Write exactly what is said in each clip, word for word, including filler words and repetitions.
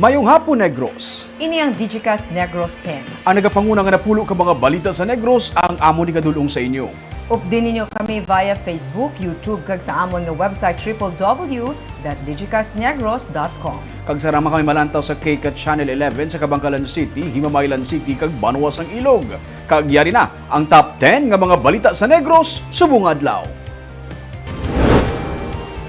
Mayong hapon, Negros. Ini ang Digicast Negros ten. Ang nagapanguna nga napulo ka mga balita sa Negros ang amo ni kadulong sa inyo. Updi ninyo kami via Facebook, YouTube, kag sa amon nga website, triple W dot digicast negros dot com. Kag sarama kami malantaw sa K cat Channel eleven sa Kabankalan City, Himamaylan City, kag Banwa sang Ilog. Kag yari na ang top ten nga mga balita sa Negros subong nga adlaw.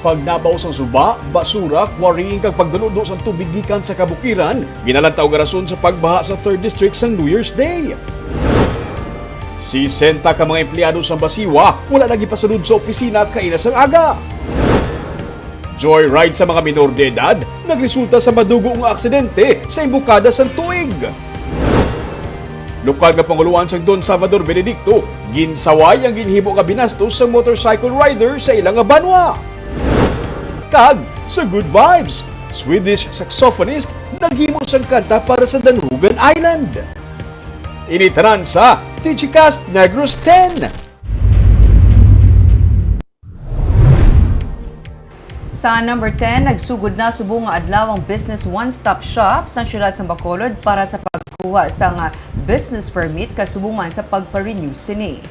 Pagnabaw sang suba, basura, quarrying kag pagdaludo sang tubig gikan sa kabukiran, ginalantaw nga rason sa pagbaha sa Third District sang New Year's Day. Sesenta ka mga empleyado sang Basiwa wala na gipasulod sa opisina kaina sang aga. Joyride sa mga minor de edad nagresulta sa madugo nga aksidente sa imbukada sang Tuig. Lokal nga panguloan sang Don Salvador Benedicto ginsaway ang ginhimo nga binastos sang motorcycle rider sa ila nga banwa. Kag sa Good Vibes, Swedish saxophonist naghimo sang kanta para sa Danhugan Island. Ini tanan sa Digicast Negros ten. Sa number ten, nagsugod na subong nga adlaw ang Business One Stop Shop sa siyudad sa Bacolod para sa pagkuha sang business permit kasubong man sa pagpa-renew sini.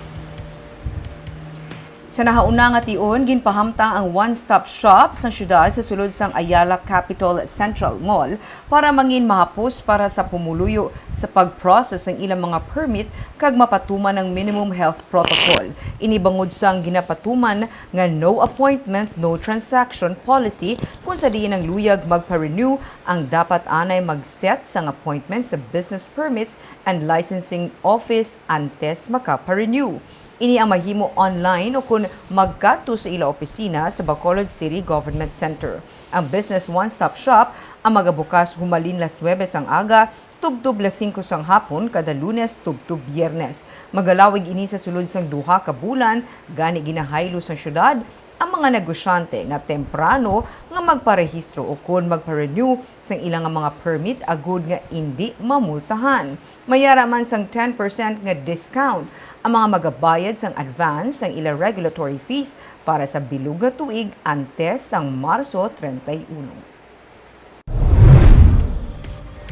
Sa nahauna nga tion, ginpahamtang ang One Stop Shop sa siyudad sa sulod sang Ayala Capitol Central Mall para mangin mahapos para sa pumuluyo sa pag-process sang ilang mga permit kag mapatuman ang minimum health protocol. Ini bangod sang ginapatuman nga no appointment, no transaction policy, kung sa diin ang luyag magpa-renew ang dapat anay mag-set sang appointment sa business permits and licensing office antes makapa-renew. Ini ang mahimo online o kon magkadto sa ila opisina sa Bacolod City Government Center. Ang Business One Stop Shop ang magabukas humalin las nuebe sang aga tubtob las singko sang hapon kada Lunes tubtob Biyernes. Magalawig ini sa sulod sang duha ka bulan, gani ginahaylo sang siyudad ang mga negosyante nga temprano nga magparehistro o kon magpa-renew sang ila nga mga permit agud nga indi mamultahan. May ara man sang ten percent nga discount ang mga magabayad sang advance sang ila regulatory fees para sa bilog nga tuig antes sang Marso treinta y uno.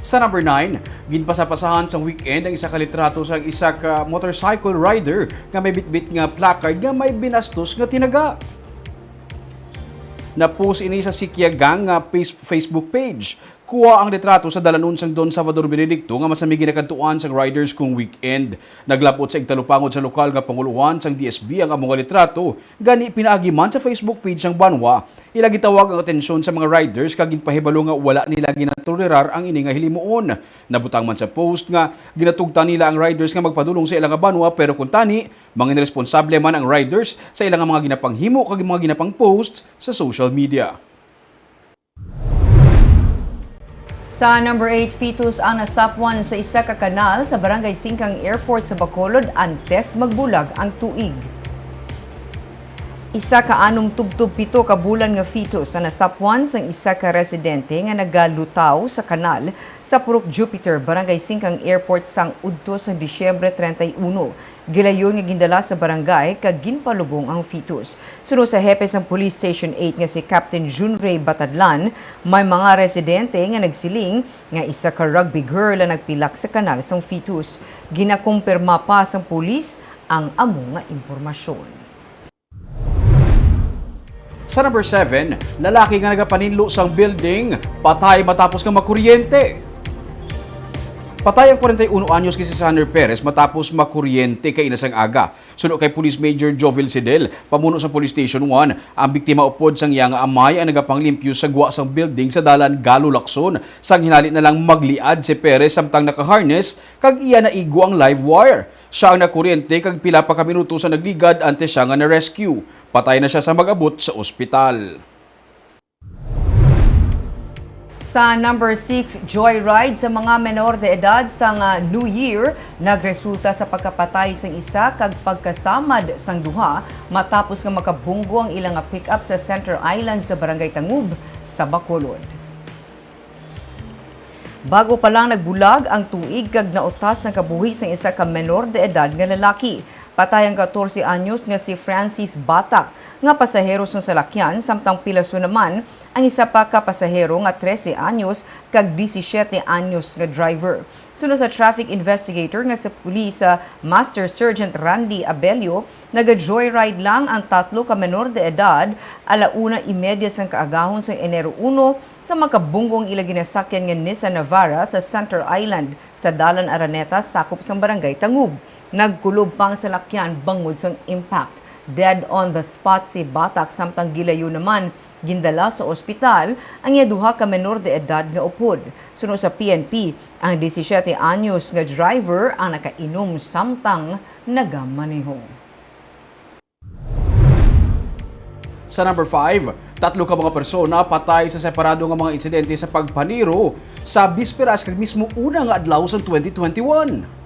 Sa number nine, ginpasapasahan sang weekend ang isa ka litrato sang isa ka motorcycle rider nga may bitbit nga placard nga may binastos nga tinaga. Na-post ini sa Sikya Gang nga page, Facebook page. Kuha ang litrato sa dalanon sang Don Salvador Benedicto nga masami ginakadtuan sang riders kung weekend. Naglapot sa igtalupangod sa lokal nga pangulohan sang D S B ang amo nga litrato, gani pinaagi man sa Facebook page sang banwa. Ila gitawag ang atensyon sa mga riders kag ginpahibalo nga wala nila ginatolerar ang ini nga hilimuon. Nabutang man sa post nga ginatugtan nila ang riders nga magpadulong sa ila nga banwa, pero kuntani, mangin responsable man ang riders sa ila nga mga ginapanghimo kag mga ginapang-post sa social media. Sa number eight, fetus ang nasapwan sa isa ka kanal sa Barangay Singkang Airport sa Bacolod antes magbulag ang tuig. Isa ka anom tubtob pito ka bulan nga fetus ang nasapwan sang isa ka residente nga nagalutaw sa kanal sa Purok Jupiter, Barangay Singkang Airport sang udto sang Disyembre treinta y uno. Gilayon nga gindala sa barangay kag ginpalubong ang fetus. Suno sa hepe sang Police Station eight nga si Captain Junrey Batadlan, may mga residente nga nagsiling nga isa ka rugby girl ang nagpilak sa kanal sang fetus. Ginakumpirma pa sang pulis ang amo nga impormasyon. Sa number seven, lalaki nga nagapaninlo sang building, patay matapos nga makuryente. Patay ang kwarenta y uno anyos nga si Sander Perez matapos makuryente kaina sang aga. Suno kay Police Major Jovel Sidel, pamuno sa Police Station one, ang biktima upod sang iya nga amay ang nagapanglimpyo sa gwa sang building sa dalan Galo Lacson, sang hinali na lang magliad si Perez samtang naka-harness kag iya naigo ang live wire. Siya ang nakuryente kag pila pa ka minuto sa nagligad antes siya nga na-rescue. Patay na siya sa mag-abot sa ospital. Sa number six, joyride sa mga menor de edad sang New Year nagresulta sa pagkapatay sang isa kag pagkasamad sang duha matapos nga makabunggo ang ila nga pick-up sa Center Island sa Barangay Tangub sa Bacolod. Bago pa lang nagbulag ang tuig kag nautas ang kabuhi sang isa ka menor de edad nga lalaki. Patay ang katorse anyos nga si Francis Batak nga pasahero sang salakyan, samtang pilason naman ang isa pa ka pasahero nga trese anyos kag disisiete anyos nga driver. Suno sa traffic investigator nga sa pulis, ah, Master Sergeant Randy Abelio, naga-joyride lang ang tatlo ka menor de edad ala una y media sang kaagahon sang Enero uno sa makabunggo ang ila ginasakyan nga Nissan Navara sa Center Island sa Dalan Araneta, sakop sang Barangay Tangub. Nagkulob pa ang salakyan bangod sang impact. Dead on the spot si Batak, samtang gilayo naman gindala sa ospital ang iya duha ka menor de edad nga upod. Suno sa P N P, ang disisiete anyos nga driver ang nakainom samtang nagamaneho. Sa number five, tatlo ka mga persona patay sa separado nga mga insidente sa pagpaniro sa bisperas kag mismo una nga adlaw sang twenty twenty-one.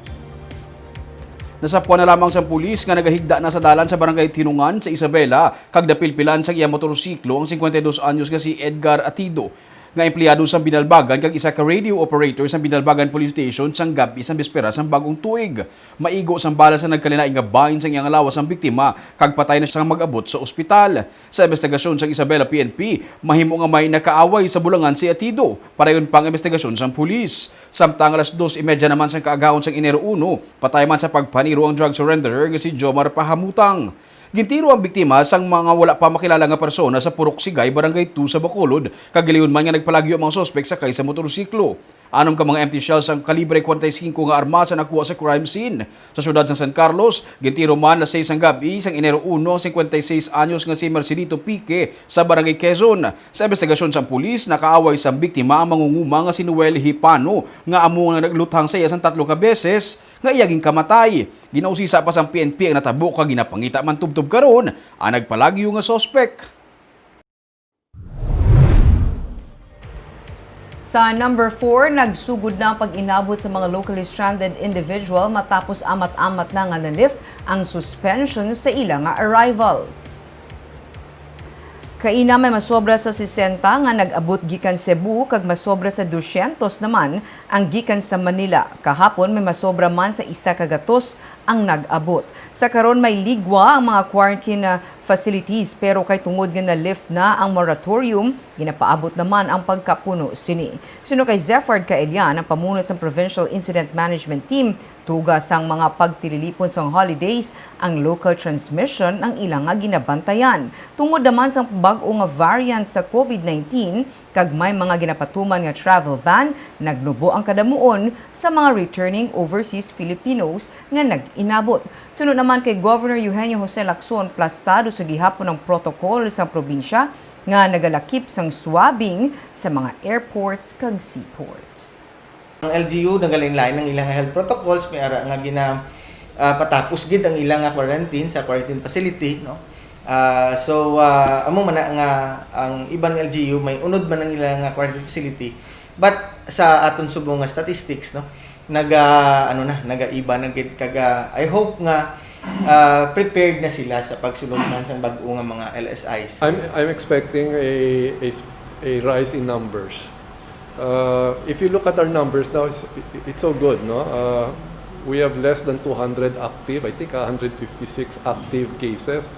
Nasapuan na lamang sang pulis nga nagahigda na sa dalan sa Barangay Tinungan sa Isabela kag napilpilan sang iya motorsiklo ang cincuenta y dos anyos nga si Edgar Atido, nga empleyado sang Binalbagan kag isa ka radio operator sa Binalbagan Police Station sang gab-i sang bisperas sang bag-ong tuig. Maigo sang bala sa nagkalain-lain nga bahin sang iyang lawas ang biktima kag patay na siya mag-abot sa ospital. Sa imbestigasyon sang Isabela P N P, mahimo nga may nakaaway sa bulangan si Atido. Padayon pa ang imbestigasyon sang pulis. Samtang alas dos y media naman sang kaagahon sang Enero uno, patay man sa pagpaniro ang drug surrenderer nga si Jomar Pahamutang. Gintiro ang biktima sang mga wala pa makilala nga persona sa Purok Sigay, Barangay two sa Bacolod, kag gilayon man nga nagpalagyo ang mga suspek sakay sa motorsiklo. Anom ka mga empty shells sang kalibre kwarenta y singko nga armas ang nakuha sa crime scene. Sa siyudad sang San Carlos, gintiro man alas sais sang gab-i sang Enero uno ang cincuenta y seis anyos nga si Marcelito Pique sa Barangay Quezon. Sa imbestigasyon sang pulis, nakaaway sang biktima ang mangunguma nga si Noel Hipano, nga amo nga nagluthang sa iya sang tatlo ka beses nga iya ginkamatay. Ginausisa pa sang P N P ang natabo kag ginapangita man tubtob karon ang nagpalagyo nga suspek. Sa number four, nagsugod na ang pag-inabot sa mga locally stranded individual matapos amat-amat na nga na-lift ang suspension sa ila nga arrival. Kaina may masobra sa sesenta nga nag-abot gikan Cebu kag masobra sa dosyentos naman ang gikan sa Manila. Kahapon may masobra man sa isa ka gatos ang nag-abot. Sa karon may ligwa ang mga quarantine, ah, facilities, pero kay tungod nga na-lift na ang moratorium, ginapaabot naman ang pagkapuno sini. Suno kay Zeffard Caelian, ang pamuno sang Provincial Incident Management Team, tuga sang mga pagtililipon sang holidays ang local transmission ang ila nga ginabantayan. Tungod naman sang bag-o nga variant sa COVID nineteen, kag may mga ginapatuman nga travel ban, nagnubo ang kadamuon sa mga returning overseas Filipinos nga nag-inabot. Suno naman kay Governor Eugenio Jose Lacson, plastado sa gihapon ang protocol sa probinsya nga nagalakip sang swabbing sa mga airports kag seaports. Ang L G U nagalain-lain ang ilang health protocols, may ara nga gina, ah, patapos gid ang ilang nga quarantine sa quarantine facility, no? Ah, so, ah, amo man na nga ang iban L G U may unod man ang ilang nga quarantine facility, but sa aton subong nga statistics, no, naga, ano na, nagaiba na gid. Kag, ah, I hope nga, ah, prepared na sila sa pagsulod man sang bag-o nga mga L S Is. I'm, I'm expecting a, a s-, a rise in numbers. Uh, if you look at our numbers now, it's, it's so good, no? Uh, we have less than two hundred active, I think a hundred fifty-six active cases.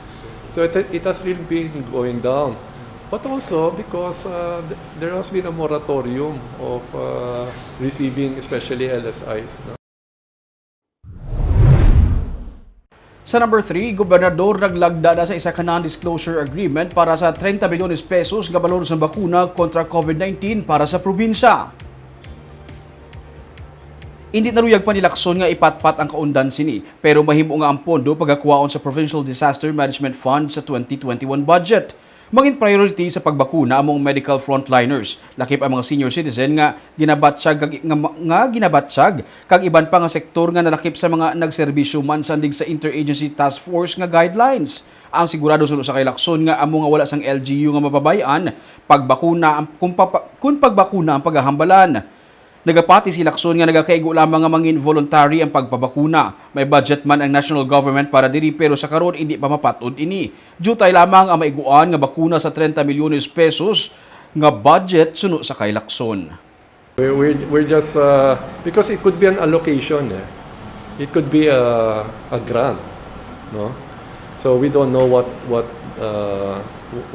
So it, it has really been going down. But also because, uh, th-, there has been a moratorium of, uh, receiving especially L S Is, no? Sa number three, Gobernador naglagda na sa isa ka non-disclosure agreement para sa treinta milyones pesos nga balor sa bakuna kontra COVID nineteen para sa probinsya. Hindi naruyag pa ni Lacson nga ipatpat ang kaundan sini, pero mahimo nga ang pondo pagakwaon sa Provincial Disaster Management Fund sa twenty twenty-one budget. Mangin priority sa pagbakuna amo ang medical frontliners, lakip ang mga senior citizen nga ginabatsyag kag, nga, nga ginabatsyag, kag iban pa nga sektor nga nalakip sa mga nagserbisyo man sandig sa Interagency Task Force nga guidelines. Ang sigurado suno sa kay Lacson nga amo nga wala sang L G U nga mapabay-an pagbakuna ang, kung, papa, kung pagbakuna ang pagahambalan. Nagapati si Lacson nga nagakaigo lamang nga mangin voluntary ang pagpabakuna. May budget man ang national government para diri, pero sa karon indi pa mapat-od ini. Diutay lamang ang maiguan nga bakuna sa treinta milyones pesos nga budget suno sa kay Lacson. We're, we're, we're just, uh, because it could be an allocation, eh. It could be a, a grant. No? So we don't know what what uh,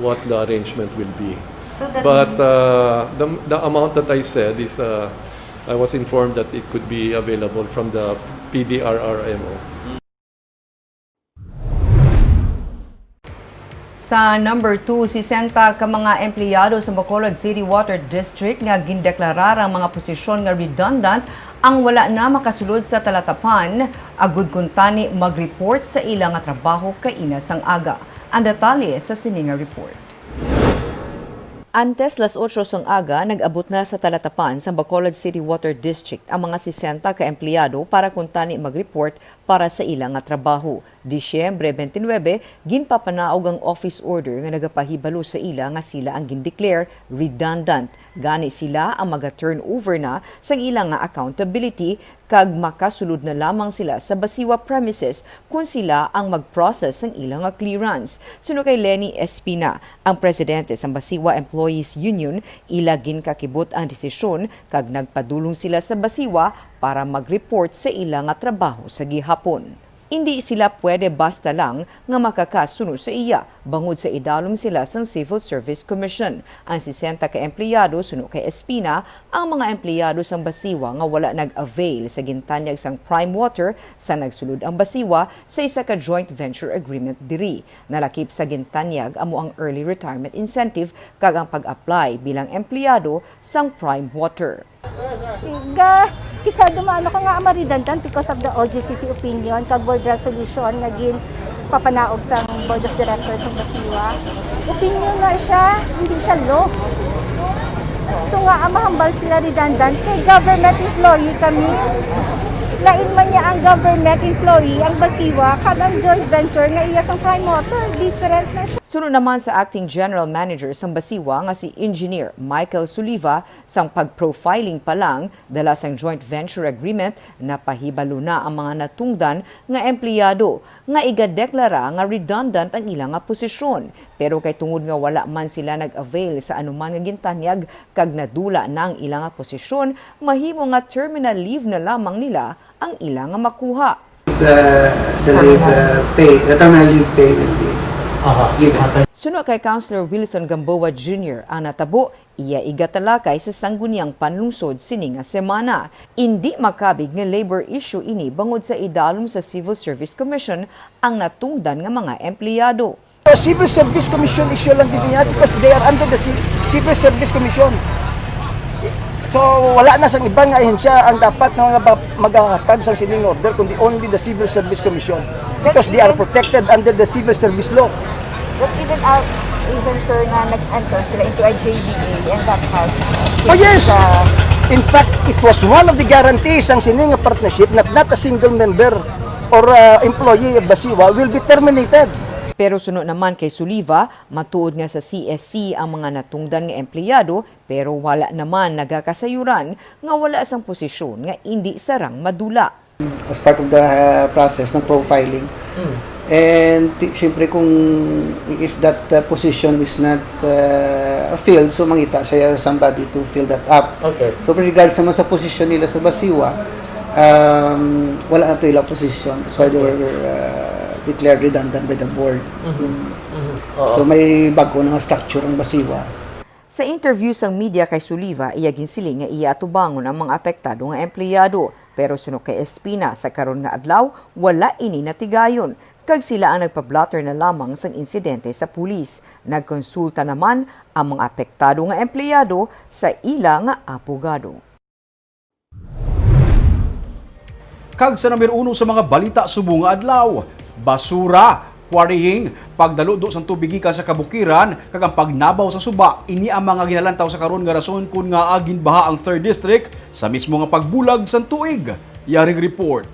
what the arrangement will be. So that But means uh, the the amount that I said is uh, I was informed that it could be available from the P D R R M O. Sa number two, sesenta ka mga empleyado sa Bacolod City Water District nga gindeklarar ang mga posisyon nga redundant ang wala na makasulod sa talatapan, agud kuntani mag-report sa ila nga trabaho kaina sang aga. Ang detalye sa sini nga report. Antes las otso sang aga, nag-abot na sa talatapan sa Bacolod City Water District ang mga sesenta ka empleyado para kuntani mag-report para sa ila nga trabaho. Disyembre twenty-nine, ginpapanaog ang office order nga nagapahibalo sa ila nga sila ang gindeclare redundant. Gani sila ang maga-turnover na sang ila nga accountability kag makasulod na lamang sila sa Basiwa premises kon sila ang mag-process sang ila nga clearance. Suno kay Lenny Espina, ang presidente sang Basiwa Employees Union, ila ginkakibot ang desisyon kag nagpadulong sila sa Basiwa para mag-report sa ila nga trabaho sa gihapon. Indi sila pwede basta lang nga makakasuno sa iya, bangod sa idalom sila sang Civil Service Commission. Ang sesenta ka empleyado, suno kay Espina, ang mga empleyado sang Basiwa nga wala nag-avail sa gintanyag sang Prime Water sa nagsulod ang Basiwa sa isa ka joint venture agreement diri. Nalakip sa gintanyag amo ang early retirement incentive kag ang pag-apply bilang empleyado sang Prime Water. Ga, kisa dumaan ako nga ma-redundant because of the O G C C opinion kag board resolution nga ginpapanaog sang Board of Directors sang Basiwa. Opinion na siya, hindi siya law. So nga, ang mahambal sila redundant kay government employee kami. Lain man niya ang government employee, ang Basiwa, kag ang joint venture nga iya sang Prime Water. Different na siya. Suno naman sa acting general manager sang Basiwa nga si Engineer Michael Suliva, sang pag-profiling pa lang, dala sang joint venture agreement, napahibalo na ang mga natungdan nga empleyado nga igadeklara nga redundant ang ila nga posisyon. Pero kay tungod nga wala man sila nag-avail sa anuman nga gintanyag kag nadula na ang ila nga posisyon, mahimo nga terminal leave na lamang nila ang ila nga makuha. The, the leave uh, pay, the terminal leave pay will be given. Suno kay Councilor Wilson Gamboa Junior ang natabo, iya igatalakay sa Sangguniang Panlungsod sini nga semana. Indi makabig nga labor issue ini bangod sa idalom sa Civil Service Commission ang natungdan nga mga empleyado. The Civil Service Commission issue lang gid niya because they are under the Ci- Civil Service Commission. So wala na sang iban nga ahensya ang dapat nga mga ba- magahatag sang sining order kundi only the Civil Service Commission because they are protected under the Civil Service Law. But even out, even sir na nag-enter sila into a J V A and that has Oh yes! In fact, it was one of the guarantees sang sini nga partnership that not a single member or uh, employee of Basiwa will be terminated. Pero suno naman kay Suliva, matuod nga sa C S C ang mga natungdan nga empleyado, pero wala naman nagakasayuran nga wala sang posisyon nga indi sarang madula. As part of the uh, process ng profiling, and ti- syempre kung if that uh, position is not uh, filled, so mangita siya somebody to fill that up. Okay. So with regards naman sa position nila sa Basiwa, um, wala na to ilang position. So they were uh, declared redundant by the board. Mhm. Oo. So may bago na nga structure ang Basiwa. Sa interview sang media kay Suliva, iya ginsiling nga iya atubangon ang mga apektado nga empleyado. Pero suno kay Espina, sa karon nga adlaw, wala ini natigayon, kag sila ang nagpa-blotter na lamang sang insidente sa pulis. Nagkonsulta naman ang mga apektado nga empleyado sa ila nga abogado. Kag sa number uno sa mga balita subong nga adlaw, basura, quarrying, pagdaludo sang tubig gikan sa kabukiran, kag ang pagnabaw sa suba, ini ang mga ginalantaw sa karon nga rason kon ngaa ginbaha ang Third District sa mismo nga pagbulag sang tuig. Yaring report.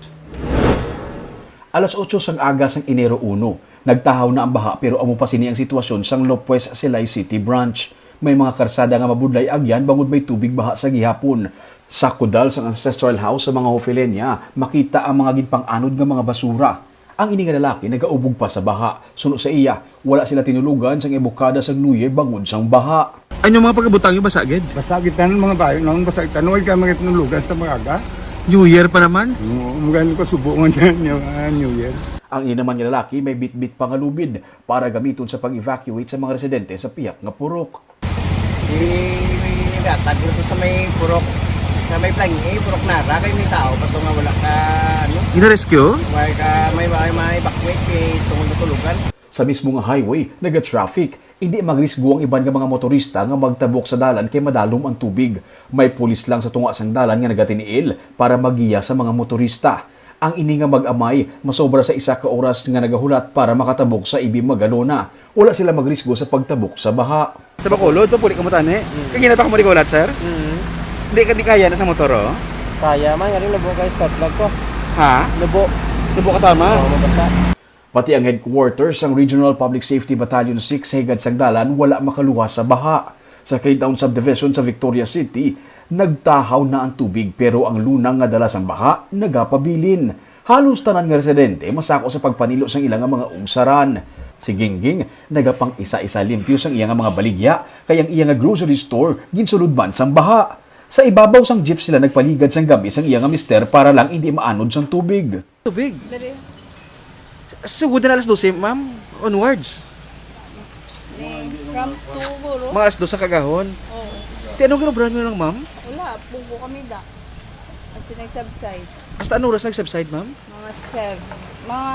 Alas otso sang aga sang Enero uno, nagtahaw na ang baha pero amo pa sini ang sitwasyon sang Lopues Silay City Branch. May mga karsada nga mabudlay agyan bangod may tubig baha sa gihapon. Sa kudal sang ancestral house sa mga Hofilenya, makita ang mga ginpang-anod nga mga basura. Ang ini nga lalaki nagaubog pa sa baha. Suno sa iya, wala sila tinulugan sang ebokada sang New Year bangod sang baha. Ano mga pagkabutang yung basa gid? Basa gid tanan mga bayo, nang basa gid tanan, wala ka mga tinulugan sa mga aga. New Year pa naman? Oo, mga ano ka subo nga dyan, yung ah, New Year. Ang ina naman nga lalaki may bitbit pa nga lubid para gamiton sa pag-evacuate sa mga residente sa pihak nga purok. Ihatag ko sa may purok, sa may Plangi, purok Nara, kay may tao pa to nga wala ka, ano, Gina-rescue? May ka, may, may, may evacuate, kay tungod na tulugan. Sa mismo nga highway, naga-traffic. Hindi magrisgo ang iban nga mga motorista nga magtabok sa dalan kay madalom ang tubig. May pulis lang sa tunga sang dalan nga nagatiniil para magiya sa mga motorista. Ang ini nga mag-amay masobra sa isa ka oras nga nagahulat para makatabok sa Ibi Magalona. Wala sila magrisgo sa pagtabok sa baha. Sa Bacolod, papuli ka mo tani? Mm. Kagina pa ka mo di kahulat, sir? Mm. Di ka, di kaya na sa motor, oh? Kaya man, nga rin, labo kayo start vlog ko. Ha? Labo. Labo ka tama? Oo, mabasa. Pati ang headquarters sang Regional Public Safety Battalion six sa higad sang dalan wala makaluwas sa baha. Sa K-Town Subdivision sa Victoria City, nagtahaw na ang tubig, pero ang lunang nga dala sang baha nagapabilin. Halos tanan nga residente masako sa pagpanilo sang ila nga mga ugsaran. Si Gingging nagapang-isa-isa limpyo sang iya nga mga baligya, kay ang iya nga grocery store ginsulod man sang baha. Sa ibabaw sang jeep sila nagpaligad sang gabi sang iya nga mister para lang hindi maanod sang tubig. Tubig. Dali. Sugod na alas dose, ma'am, onwards. From two, guro. Mga alas dos sa kagahon. Oo. Ti, anong ginubrahan nyo lang, ma'am? Wala, pugo kami da. Kasi nag-subside. Hasta anong oras nag-subside, ma'am? Mga seven. Mga,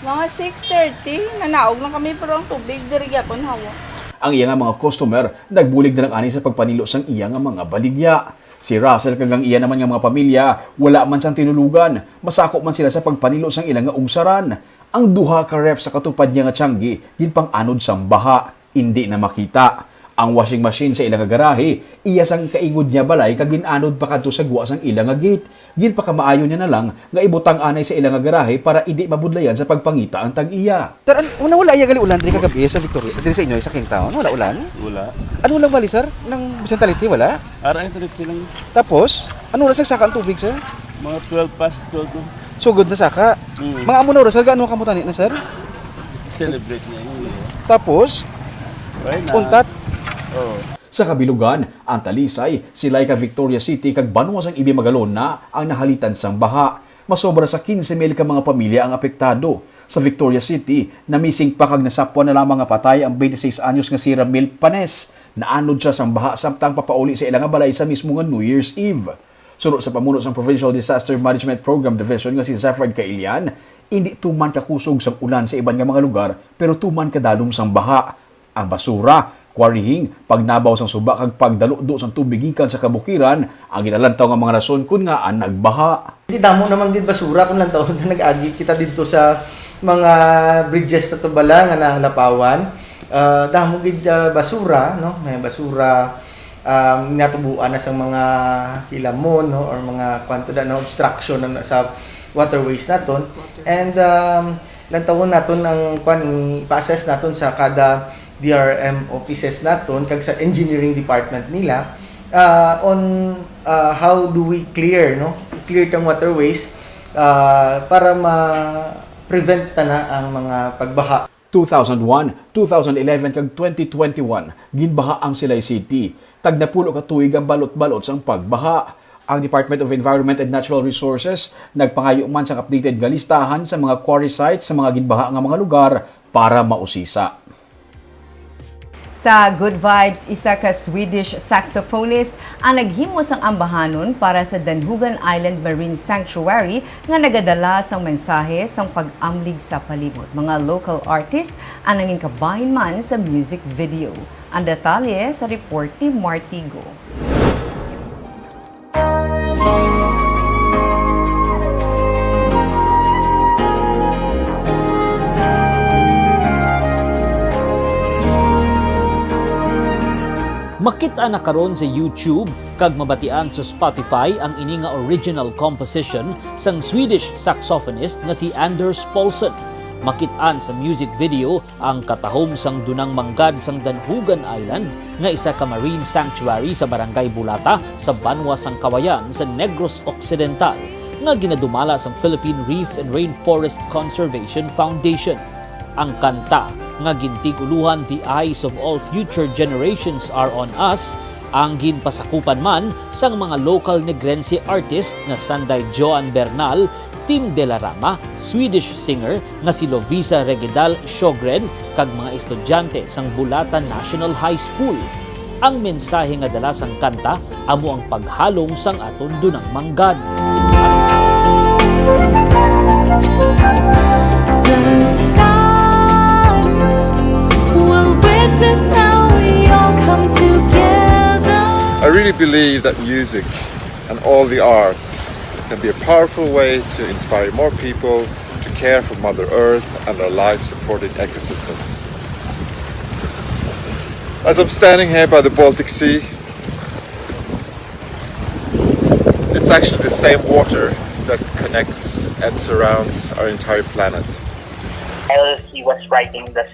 mga six thirty, nanaog lang kami, pero ang tubig, diri gyapon hawa. Ang iya nga mga customer, nagbulig na lang ani sa pagpanilo sang iya nga mga baligya. Si Russell kag ang iya naman nga mga pamilya, wala man sang tinulugan. Masako man sila sa pagpanilo sang ila nga ugsaran. Ang duha ka ref sa katupad niya nga tiyanggi, ginpang-anod sang baha, indi na makita. Ang washing machine sa ila nga garahe, iya sang kaingod niya balay kag gin-anod pa kadto sa gwa sang ila nga gate. Ginpakamaayo niya na lang nga ibutang anay sa ila nga garahe para indi mabudlayan sa pagpangita ang tag-iya. Sir, an-, una, wala iya gali ulan diri kagabi sa Victoria, diri sa inyo, sa Kingtown? Wala ulan? Wala. Ano lang bali, sir? Nang Vicente Leyte, wala? Ara, ito rin silang Tapos, ano oras nagsaka ang tubig, sir? Mga twelve past twelve, no? Sugod na saka. Mm. Mga amo na oras, sir, gaano ka mo tani na, sir? Celebrate niya yun, eh. Tapos, Right na. Untat? Oo. Sa kabilugan, ang Talisay, Silay kag Victoria City kag banwa sang Ibi Magalona ang nahalitan sang baha. Masobra sa quince mil ka mga pamilya ang apektado. Sa Victoria City, namising pa kag nasapwan na lamang nga patay ang twenty-six anyos nga si Ramil Panes. Naanod siya sang baha samtang papauli sa ila nga balay sa mismo nga New Year's Eve. Suno sa pamuno sang Provincial Disaster Management Program Division nga si Zafard Kailian, indi tuman kakusog sang ulan sa iban nga mga lugar, pero tuman kadalom sang baha. Ang basura, quarrying, pagnabaw sang suba kag pagdaludo sang tubig gikan sa kabukiran ang ginalantaw nga mga rason kon ngaa nagbaha. Di damo naman gid basura kung lantaw na nag-agi kita didto sa mga bridges na to bala nga nalapawan. Ah, damo gid, ah, basura, no? May basura, um, natubuan na sang mga hilamon, no? Or mga, kwan to da, no? Obstruction na, na sa waterways naton. And, um, lantawon naton ang, kwan, i-assess naton sa kada D R M offices naton kag sa engineering department nila, ah, on, ah, how do we clear, no? Clear tang waterways, ah, para ma-prevent ta na ang mga pagbaha. Two thousand one, two thousand eleven, kag twenty twenty-one, ginbaha ang Silay City. Tag napulo ka tuig ang balot-balot sang pagbaha. Ang Department of Environment and Natural Resources nagpangayo man sang updated nga listahan sa mga quarry sites sa mga ginbaha nga mga lugar para mausisa. Sa Good Vibes, isa ka Swedish saxophonist ang naghimo sang ambahanon para sa Danhugan Island Marine Sanctuary nga nagadala sang mensahe sang pag-amlig sa palibot. Mga local artist ang nangin kabahin man sa music video. Ang detalye sa report ni Martigo. Makit-a na karon sa YouTube kag mabatian sa Spotify ang ini nga original composition sang Swedish saxophonist nga si Anders Paulsson. Makit-an sa music video ang katahom sang dunang manggad sang Danhugan Island, nga isa ka marine sanctuary sa Barangay Bulata sa banwa sang Cauayan sa Negros Occidental, nga ginadumala sang Philippine Reef and Rainforest Conservation Foundation. Ang kanta nga gintig-ulohan, "The Eyes of All Future Generations Are on Us," Ang ginpasakupan man sang mga local Negrense artist nga sanday Joan Bernal, Tim De La Rama, Swedish singer nga si Lovisa Regidal Sjögren, kag mga estudyante sang Bulatan National High School. Ang mensahe nga dala sang kanta amo ang paghalong sang aton dunang manggad. The skies will witness how we all come together. I really believe that music and all the arts can be a powerful way to inspire more people to care for Mother Earth and our life supporting ecosystems. As I'm standing here by the Baltic Sea, it's actually the same water that connects and surrounds our entire planet. While he was writing the,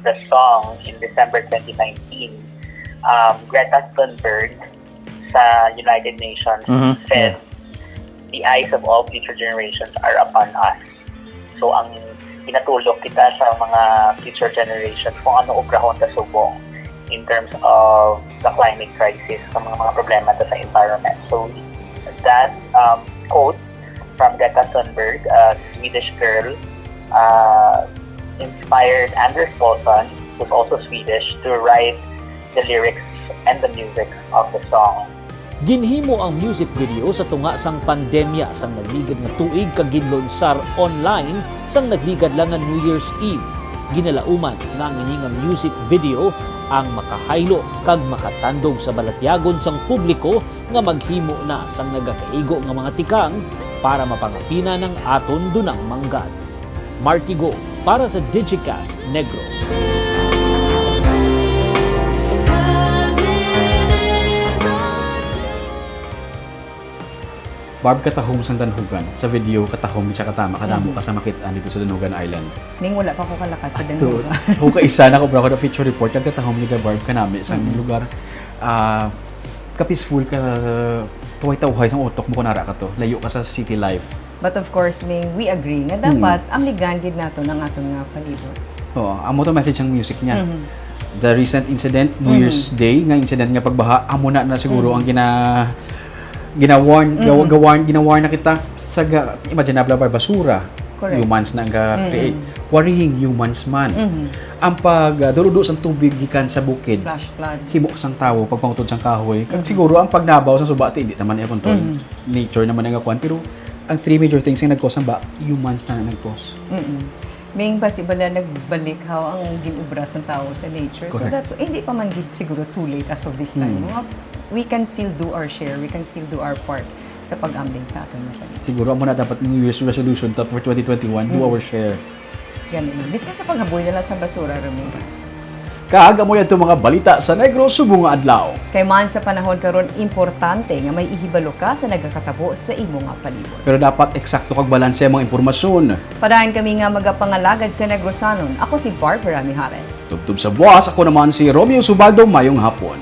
the song in December twenty nineteen, um, Greta Thunberg sa United Nations Mhm, said, "The eyes of all future generations are upon us." So ang pinatulok kita sa mga future generations kung ano obrahon ta subong in terms of the climate crisis, sa mga, mga problema ta sa environment. So that um, quote from Greta Thunberg, a Swedish girl, uh, inspired Anders Paulsson, who's also Swedish, to write the lyrics and the music of the song. Ginhimo ang music video sa tunga sang pandemya sang nagligad nga tuig kag ginlunsar online sang nagligad lang nga New Year's Eve. Ginalauman nga ang ini nga music video ang makahaylo kag makatandog sa balatyagon sang publiko nga maghimo na sang nagakaigo nga mga tikang para mapangapinan ang aton dunang manggad. Marky Go para sa Digicast Negros. Barb, katahom sang Danhugan. Sa video, katahom siya katama. Kadamo ka sa makit-an dito sa Danhugan Island. Ning wala pa ko kalakat sa To, Danhugan. ako kaisa na ko, bro, ako na feature report. Ang katahom ni Barb kanami sa lugar. Ah, ka-peaceful ka, tawhay-tawhay sang utok mo kung nara ka to. Layo ka sa city life. But of course, Ming, we agree nga dapat amligan gid naton ang aton nga palibot. Oo, amo to message ang music niya. The recent incident, New Year's Day, nga incident nga pagbaha, amo na, na siguro ang gina gina-warn, gawa- gawarn, gina-warn na kita sa ga, imagine na, basura. Correct. Humans na ang ga-create. Worrying humans man. Ang pag uh, durudo sang tubig gikan sa bukid. Flash flood. Himo sang tawo pagpangutod sang kahoy. Kag siguro ang pagnabaw sa suba ti hindi naman iya control. Nature naman ang kuan, pero ang three major things nga nag-cause ang ba humans na nag-cause. Ming, basi bala nagbalik how ang ginubra sang tawo sa nature. So Correct. That's, eh, hindi pa man gid siguro too late as of this time. Nga, we can still do our share, we can still do our part sa pag-amling sa aton nga palibot. Siguro amo na dapat New Year's resolution ta for twenty twenty-one, do our share. Gani man. Biskan sa paghaboy na lang sa basura, Ramiro. Kag amo yadto mga balita sa Negros subong nga adlaw. Kay man sa panahon karon, importante nga may ihibalo ka sa nagakatabo sa imo nga palibot. Pero dapat eksakto kag balanse ang mga impormasyon. Padayon kami nga magapangalagad sa Negrosanon. Ako si Barbara Mijares. Tubtob sa buwas, ako naman si Romeo Subaldo. Mayong hapon.